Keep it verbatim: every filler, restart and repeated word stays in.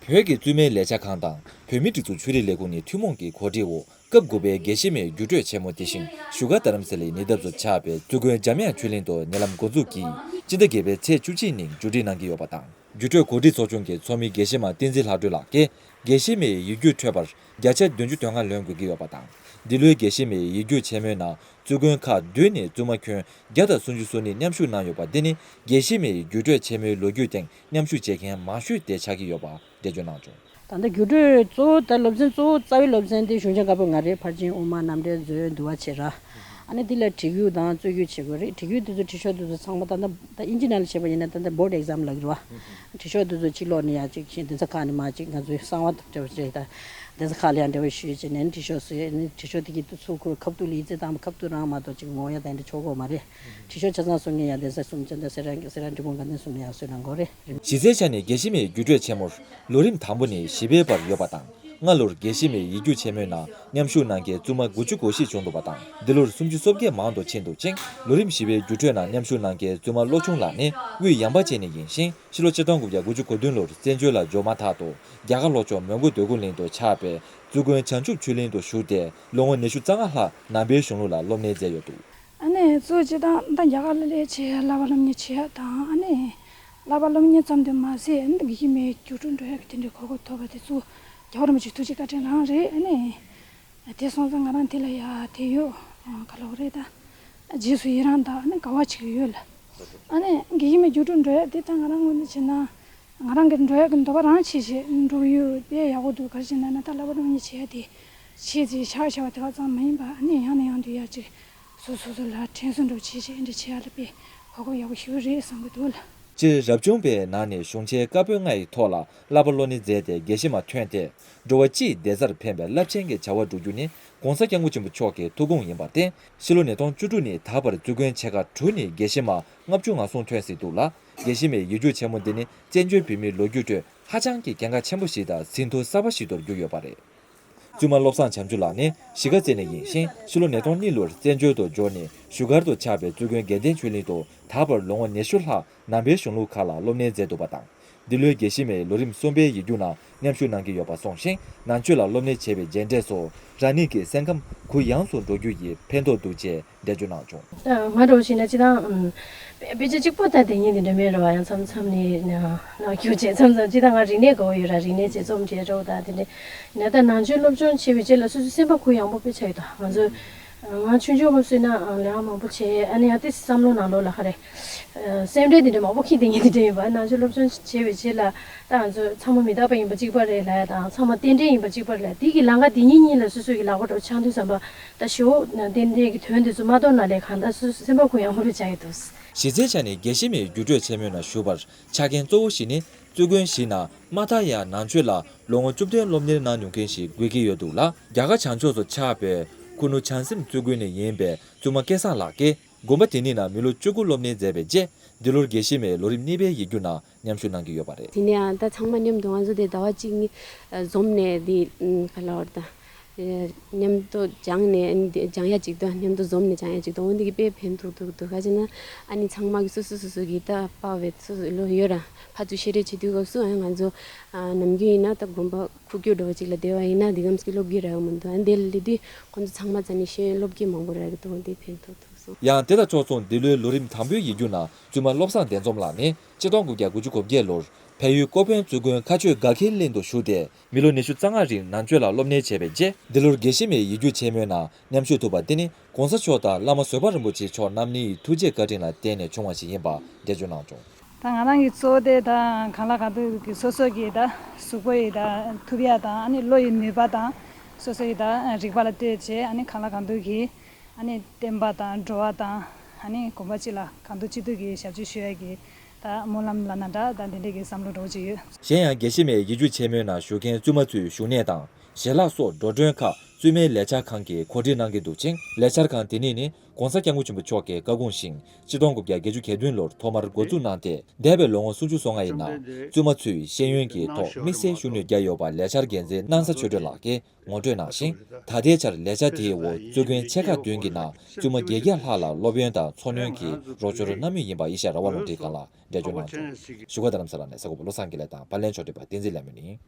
བོད་ཀྱི་བཙུན་མའི་ལས་འཆར་ཁང་དང་བོད་མིའི་སྒྲིག་འཛུགས་ཆོས་རིག་ལས་ཁུངས་ནས་ཐུན་མོང་གི་གོ་སྒྲིག་འོག་སྐབས་དགུ་པའི་དགེ་བཤེས་མའི་རྒྱུགས་སྤྲོད་ཆེན་མོ་དེ་བཞིན་བཞུགས་སྒར་རྡ་རམ་ས་ལའི་ཉེ་འདབས་སུ་ཆགས་པའི་བཙུན་དགོན་འཇམ་དབྱངས་ཆོས་གླིང་དུ་ཉེ་ལམ་འགོ་འཛུགས་ཀྱིས་སྤྱི་ཟླ་བརྒྱད་པའི་ཚེས་བཅུ་གཅིག་ཉིན་མཇུག་སྒྲིལ་གནང་གི་ཡོད་པ་དང་། རྒྱུགས་སྤྲོད་གོ་སྒྲིག་ཚོགས་ཆུང་གི་ཚོགས་མི་དགེ་བཤེས་མ་བསྟན་འཛིན་ལྷ་སྒྲོལ་ལགས་ཀྱིས་དགེ་བཤེས་མའི་ཡིག་རྒྱུགས་འཕྲོད་པར་བརྒྱ་ཆ་བདུན་ཅུ་དོན་ལྔ་ལོན་དགོས་ཀྱི་ཡོད་པ་དང་། འདི་ལོའི་དགེ་བཤེས་མའི་ཡིག་རྒྱུགས་ཆེན་མོའི་ནང་བཙུན་དགོན་ཁག་བདུན་ནས་བཙུན་མ་ཁྱོན་བརྒྱ་དང་སུམ་ཅུ་སོ་གཉིས་མཉམ་ཞུགས་གནང་ཡོད་པ་འདི་ནི་དགེ་བཤེས་མའི་རྒྱུགས་སྤྲོད་ཆེན་མོའི་ལོ་རྒྱུས་སྟེང་མཉམ་ཞུགས་བྱེད་མཁན་མང་ཤོས་དེ་ཆགས་ཀྱི་ཡོད་པ་འགྲེལ་བརྗོད་གནང་བྱུང་། ད་ལྟ་རྒྱུགས་སྤྲོད་གཙོ་བོ་ད་སློབ་ཚན་གཙོ་བོ་རྩ་བའི་སློབ་ཚན་དེ་གཞུང་ཆེན་བཀའ་པོད་ལྔ་རེད། ཕར་ཕྱིན་དབུ་མ་རྣམ་འགྲེལ་མཛོད་འདུལ་བ་བྱེད་ར། ཨ་ནི་དེ་ལ་བྲིས་རྒྱུགས་དང་རྩོད་རྒྱུགས་བྱེད་དགོས་རེད། བྲིས་རྒྱུགས་དེ་ཚོ་བྲིས་ཤོག་དེ་ཚོ་ཚང་མ་ད་ལྟ་ད་ཨིན་ཇི་ནང་ལ་བྱས་པ་ཡིན་ན་ད་ལྟ་བྷོར་ཌི་ཨེག་ཛམ་ལབ་ཀྱི་རེད་བ། བྲིས་ཤོག་དེ་ཚོ་གཅིག་ཀློག་ནས་ཡང་གཅིག་ཤེས་གདན་ས་ཁག་ནས་མར་གཅིག་ང་ཚོའི་གསང་བ་དང་འབྲེལ་བ་བྱས་ད་གདན་ས་ཁག་ལ་ཡང་འབྲེལ་བ་ཞུས་བྱས་ནས་བྲིས་ཤོག་ཟེར་ནས་བྲིས་ཤོག་དེ་གི་ཚུར་ཁུར་ཁ་ཐུག་ལ་ཡིག་ཚད་བཏང་བ་ཁ་ཐུག་རང་མ་གཏོགས་གཅིག་ངོ་ཡ་དང་འདྲ་ཆོག་གོ་མ་རེད། བྲིས་ཤོག་ཆ་ཚང་གསུང་མཁན་ཡང་གདན་ས་གསུམ་ཅན་དང་སེ་ར་སེ་ར་འབྲས་སྤུངས་དགའ་ལྡན་གསུམ་ནས་ཡང་གསོལ་གནང་དགོས་རེད། གཞི་རྩའི་ཆ་ནས་དགེ་བཤེས་མའི་རྒྱུགས་སྤྲོད་ཆེན་མོར་ལོ་རིམ་དང་པོ་ནས་བཞི་པའི་བར་ཡོད་པ་དང་། སྔ་ལོར་དགེ་བཤེས་མའི་ཡིག་རྒྱུགས་ཆེན་མོའི་ནང་མཉམ་ཞུགས་གནང་མཁན་བཙུན་མ་དགུ་བཅུ་གོ་བཞི་བྱུང་འདུག་པ་དང་། འདི་ལོར་སུམ་ཅུ་སོ་བརྒྱད་མང་དུ་ཕྱིན་འདུག་ཅིང་། ལོ་རིམ་བཞི་པའི་རྒྱུགས་སྤྲོད་ནང་མཉམ་ཞུགས་གནང་མཁན་བཙུན་མ་བློ་ཆུང་ལགས་ནི་དབུས་ཡངས་པ་ཅན་ནས་ཡིན་ཞིང་། ཕྱི་ལོ་ཆིག་སྟོང་དགུ་བརྒྱ་དགུ་བཅུ་གོ་བདུན་ལོར་བཙན་བྱོལ་ལ་འབྱོར་མ་ཐག་ཏུ་རྒྱ་གར་ལྷོ་ཕྱོགས་མོན་གྷོ་འདོད་རྒུ་གླིང་དུ་ཆགས་པའི་བཙུན་དགོན་བྱང་ཆུབ་ཆོས་གླིང་དུ་བཞུགས་ཏེ་ལོ་ངོ་ཉི་ཤུ་རྩ་ལྔ་ལྷག་ནང་པའི་གཞུང་ལུགས་ལ་སློབ་གཉེར་མཛད་ཡོད་འདུག། ཨ་ནི་གཙོ་ཆེ་ད་ད་རྒྱ་གར་ལ་སླེབས་བྱས་བསླབ་པ་སློབ་གཉེར་བྱེད་ཡ་དང་། ཨ་ནི་བསླབ་པ་སློབ་གཉེར་ཙམ་དུ་མ་ཟད། ཨ་ནི་དགེ་བཤེས་མའི་རྒྱུགས་སྤྲོད་འགྲོ་ཡ་གི་དེ་འདྲའི་གོ་སྐབས་ཐོབ་པ་དེ་ཚོ་རྒྱལ་བ་རིན་པོ་ཆེའི་ཐུགས་རྗེ་བཀའ་དྲིན་རང་རེད། ཨ་ནི་དེ་སོང་ཙང་ང་རང་དེ་ལ་ཡ་དེ་ཡོད་ག་ལབ་རེད་ད། རྗེས་སུ་ཡི་རང་དང་ཨ་ནི་དགའ་བ་ཅིག་ཡོད་ལ། ཨ་ནི་དགེ་བཤེས་མའི་རྒྱུགས་སྤྲོད་འགྲོ་ཡ་དེ་ད་ང་རང་ངོས་ནས་བྱས་ན་ང་རང་གི་འགྲོ་ཡ་གི་འདོད་པ་རང་ཆེ་ཆེ་འགྲོ་གི་ཡོད། དཔེ་ཡག་པོ་འདུག། ག་རེ་བྱས་ན་ན་ད་བསླབ་པ་སློབ་གཉེར་བྱེད་ཡ་དེ་ཆེ་ཆེ་ཤག་ཤག་པ་དེ་ག་ཙམ་མ་ཡིན་པ། ཨ་ནི་ཡང་ནས་ཡང་དུ་ཡ་ཅིག་སོ་སོ་སོ་ལ་དྲན་གསོ་འདྲ་བྱེད་བྱེད་འདྲ་བྱེད་ཡ་ལ་དཔེ་གོ་སྐབས་ཡག་པོ་ཞིག་རེད་བསམ་གི་འདུག་ལ། སྤྱིར་རབ་བྱུང་པའི་ནང་ནས་གཞུང་ཆེན་བཀའ་པོད་ལྔ་ཡི་ཐོག་ལ་བསླབ་པ་སློབ་གཉེར་མཛད་དེ་དགེ་བཤེས་མ་ཐོན་ཏེ། འགྲོ་བ་སྤྱིའི་བདེ་རྩར་ཕན་པའི་རླབས་ཆེན་གྱི་བྱ་བ་བསྒྲུབ་རྒྱུ་ནི་༸གོང་ས་༸སྐྱབས་མགོན་ཆེན་པོ་མཆོག་གི་ཐུགས་དགོངས་ཡིན་པར་བརྟེན། ཕྱི་ལོ་ཉིས་སྟོང་བཅུ་དྲུག་ནས་ད་བར་བཙུན་དགོན་ཆེ་ཁག་དྲུག་ནས་དགེ་བཤེས་མ་ལྔ་བཅུ་ང་གསུམ་ཐོན་ཟིན་འདུག་ལ། དགེ་བཤེས་མའི་ཡིག་རྒྱུགས་ཆེན་མོ་འདི་ནི་བཙན་བྱོལ་བོད་མིའི་ལོ་རྒྱུས་ཁྲོད་ཧ་ཅང་གི་གལ་འགངས་ཆེན་པོ་ཞིག་དང་ཟིན་ཐོ་གསར་པ་ཞིག་ཏུ་གྱུར་ཡོད་པ་རེད། བཙུན་མ་བློ་བཟང་བྱམས་ཆོས་ལགས་ནི་གཞིས་ཀ་རྩེ་ནས་ཡིན་ཞིང་། ཕྱི་ལོ་ཉིས་སྟོང་གཉིས་ལོར་བཙན་བྱོལ་དུ་འབྱོར་ནས་བཞུགས་སྒར་དུ་ཆགས་པའི་བཙུན་དགོན་དགེ་ལྡན་ཆོས་གླིང་དུ་ད་བར་ལོ་ངོ་ཉི་ཤུ་ལྷག་ནང་པའི་གཞུང་ལུགས་ཁག་ལ་སློབ་གཉེར་མཛད་འདུག་པ་དང་། འདི་ལོའི་དགེ་བཤེས་མའི་ལོ་རིམ་གསུམ་པའི་ཡིག་རྒྱུགས་ནང་མཉམ་ཞུགས་གནང་གི་ཡོད་པ་གསུངས་ཤིང་། ནང་ཆོས་ལ་སློབ་གཉེར་བྱས་པའི་རྗེས་འབྲས་སུ་རང་ཉིད་ཀྱི་སེམས་ཁམས་གུ་ཡངས་སུ་འགྲོ་རྒྱུ་ཡིས་ཕན་ཐོགས་འདུག་ཅེས་འགྲེལ་བརྗོད་གནང་བྱུང་། ང་འདྲ་བོ་ཞིག་ན་སྤྱིར་བཏང་དཔེ་ཆ་གཅིག་པོ་ལྟ་བསྡད་མཁན་དེ་འདྲ་མེད་རེད་བ། ཡང་མཚམས་མཚམས་ནས་ནང་རྒྱུགས་བྱས། མཚམས་མཚམས་སྤྱིར་བཏང་ང་རིག་གནས་དགའ་བོ་ཡོད་ར། རིག་གནས་བྱས་རྩོམ་བྲིས་འདྲ་བོ་དང་དེ་འདྲ་ཡིན་ན། ད་ནང་ཆོས་སློབ་སྦྱོང་བྱེད་པའི་རྗེས་ལ་སོ་སོའི་སེམས་པ་གུ་ཡངས་པོ་དཔེ་ཆ་ཡོད་དོ། ང་ཚོ་ང་ཆུང་ཆུང་སྐབས་སུ་ན་ལས་ཀ་མང་པོ་བྱས། ཨ་ནི་ཡང་དེ་བསམ་བློ་ནང་ལོགས་ལ་ག་རེ། སེམས་ཁྲལ་དེ་འདྲ་མང་པོ་འཁྱེར་བསྡད་མཁན་དེ་འདྲ་ཡིན་པ། ནང་ཆོས་སློབ་སྦྱོང་བྱས་པའི་རྗེས་ལ་ད་ང་ཚོ་ཚང་མ་མི་རྟག་པ་ཡིན་པ་གཅིག་པ་རེད་ལབ་ཡ་དང་། ཚང་མ་རྟེན་འབྲེལ་ཡིན་པ་གཅིག་པ་རེད་ལབ། དེ་གི་ལམ་ཁ་དེ་གཉིས་གཉིས་ལ་སོ་སོ་གི་ལག་པ་འགྲོ་ཆགས་དུས་ཙམ་པ། ད་ཞེ་པོ་རྟེན་འབྲེལ་གྱི་དོན་དེ་ཚོ་མ་རྟོགས་ན་ལས་གང་ལྟར་སོ་སོ་སེམས་པ་གུ་ཡངས་པོ་རེ་བྱ་ཡི་འདུག། གཞི་རྩའི་ཆ་ནས་དགེ་བཤེས་མའི་རྒྱུགས་སྤྲོད་ཆེན་མོའི་ནང་ཞུགས་པར་ཆ་རྐྱེན་གཙོ་བོ་ཞིག་ནི། བཙུན་དགོན་ཞིག་ནང་མ་མཐའ་ཡང་ནང་ཆོས་ལ་ལོ་ངོ་བཅུ་བདུན་སློབ་གཉེར་གནང་མྱོང་མཁན་ཞིག་དགོས་ཀྱི་ཡོད་འདུག་ལ། རྒྱ་གར་བྱང་ཕྱོགས་སུ་ཆགས་པའི་ཁུ་ནུ་བྱང་སེམས་བཙུན་དགོན་ནས་ཡིན་པའི་བཙུན་མ་སྐལ་བཟང་ལགས་ཀྱིས། དགོན་པ་དེ་ནི་ནང་མི་ལོ་བཅུ་དགུ་སློབ་གཉེར་མཛད་པའི་རྗེས། འདི་ལོར་དགེ་བཤེས་མའི་ལོ་རིམ་གཉིས་པའི་ཡིག་རྒྱུགས་ནང་མཉམ་ཞུགས་གནང་གི་ཡོད་པ་རེད། དེ་ནས་ཡང་ད་ཚང་མ་མཉམ་དུ་ང་ཚོ་དེ་ཟླ་བ་གཅིག་གཉིས་འཛོམས་ནས་དེ་ག་ལབ་དགོས་རེད་ད། མཉམ་དུ་སྦྱངས་ནས་ཨ་ནི་དེ་སྦྱང་ཡ་གཅིག་དང་། མཉམ་དུ་འཛོམས་ནས་སྦྱང་ཡ་གཅིག་དང་། འོ་འདི་གི་དཔེ་ཕན་ཐོགས་འདུག་འདུག་ག་ཅེ་ན། ཨ་ནི་ཚང་མ་གི་སོ་སོ་སོ་སོ་གི་ད་པ་བེད་སོ་སོ་ལོ་ཡོད་ར། ཕར་ཚུར་བཤད་རེས་བྱེད་དུས་སྐབས་སུ་ཨ་ནི་ང་ཚོ་ནམ་རྒྱུན་ཡིན་ན་ད་དགོན་པ་ཁུག་ཀྱོག་འདྲ་བོ་ཅིག་ལ་བསྡད་པ་ཡིན་ན་འདི་གམ་སྐྱིད་སློབ་ཀྱི་ར་ཡོང་མི་འདུག། ཨ་ནི་དེ་ལ་སླེབས་དུས་ཁོང་ཚོ་ཚང་མ་རྩ་ནས་ཤེས་ཡོན་སློབ་ཀྱི་མང་པོ་རག་གི་འདུག། འདི་ཕན་ཐོགས་འདུག་སོང་། ཡང་དེ་དང་ཕྱོགས་མཚུངས་འདི་ལོའི་ལོ་རིམ་དང་པོའི་ཡིག་རྒྱུགས་ནང་བཙུན་མ་བློ་བཟང་བདེ་འཛོམས་ལགས་ནི་ཆིག་སྟོང་དགུ་བརྒྱ་དགུ་བཅུ་གོ་བརྒྱད་ལོར་བལ་ཡུལ་ཀོ་ཕན་བཙུན་དགོན་མཁར་ཆུ་དགའ་ཁེལ་གླིང་དུ་བཞུགས་ཏེ། མི་ལོ་ཉི་ཤུ་རྩ་ལྔ་རིང་ནང་ཆོས་ལ་སློབ་གཉེར་བྱས་པའི་རྗེས། འདི་ལོར་དགེ་བཤེས་མའི་ཡིག་རྒྱུགས་ཆེན་མོའི་ནང་མཉམ་ཞུགས་ཐུབ་པ་འདི་ནི་༸གོང་ས་མཆོག་དང་བླ་མ་བཟོད་པ་རིན་པོ་ཆེ་མཆོག་རྣམ་གཉིས་ཀྱི་ཐུགས་རྗེ་བཀའ་དྲིན་ལ་བརྟེན་ནས་བྱུང་བ་ཞིག་ཡིན་པ་འགྲེལ་བརྗོད་གནང་བྱུང་། ད་ང་རང་གི་གཙོ་བོ་དེ་ད་གང་ལ་གང་འདུལ་གྱི་སོ་སོ་གི་ད་གཟུགས་པོ་ཡི་ད་ཐུབ་ཡ་དང་། ཨ་ནི་བློ་ཡི་ནུས་པ་དང་། སོ་སོ་ཡི་ད་རིག་པ་ལ་ལྟོས་བྱས། ཨ་ནི་གང་ལ་གང་འདུལ་གྱི་ཨ་ནི་བསྟན་པ་དང་འགྲོ་བ་དང་། ཨ་ནི་དགོན་པ་སྤྱི་ལ་གང་ཐུབ་ཅི་ཐུབ་ཀྱི་ཞབས་ཕྱི་ཞུ་ཡ་གི་ད་སྨོན་ལམ་ལབ་ན་འདྲ། ད་འདི་འདྲའི་གི་བསམ་བློ་འདྲ་བོ་ཅིག་ཡོད། གཞན་ཡང་དགེ་བཤེས་མའི་ཡིག་རྒྱུགས་ཆེན་མོའི་ནང་ཞུགས་མཁན་བཙུན་མ་ཚོའི་བཞུགས་གནས་དང་ཞལ་ལག་སོགས་འགྲོ་གྲོན་ཁག་བཙུན་མའི་ལས་འཆར་ཁང་གིས་གོ་སྒྲིག་གནང་གི་འདུག་ཅིང་། ལས་འཆར་ཁང་དེ་ནས་ནི་༸གོང་ས་༸སྐྱབས་མགོན་ཆེན་པོ་མཆོག་གི་བཀའ་དགོངས་བཞིན་ཆིག་སྟོང་དགུ་བརྒྱ་བརྒྱད་ཅུ་གྱ་བདུན་ལོར་ཐོག་མར་འགོ་འཛུགས་གནང་སྟེ། འདས་པའི་ལོ་ངོ་སུམ་ཅུ་སོ་ལྔ་ཡི་ནང་བཙུན་མ་ཚོས་ཤེས་ཡོན་གྱི་ཐོག་དམིགས་བསལ་ཤུགས་སྣོན་བརྒྱབ་ཡོད་པ་ལས་འཆར་འགན་འཛིན་སྣང་ས་ཆོས་སྒྲོན་ལགས་ཀྱིས་ངོ་སྤྲོད་གནང་ཞིང་། ད་ལྟའི་ཆར་ལས་འཆར་དེའི་འོག་བཙུན་དགོན་ཆེ་ཁག་བདུན་གྱི་ནང་བཙུན་མ་བརྒྱད་བརྒྱ་ལྷག་ལ་སློབ་ཡོན་དང་འཚོ་སྣོན་གྱི་རོགས་སྐྱོར་གནང་མུས་ཡིན་པ་ཨེ་ཤ་ཡ་རང་དབང་རླུང་འཕྲིན་ཁང་ལ་འགྲེལ་བརྗོད་གནང་བྱུང་། བཞུགས་སྒར་རྡ་རམ་ས་ལ་ནས་གསར་འགོད་པ་བློ་བཟང་དགེ་ལེགས་དང་པར་ལེན་ཕྱོགས་སྒྲིག་པ་བསྟན་འཛིན་ལྷ་མོ་ཡིན།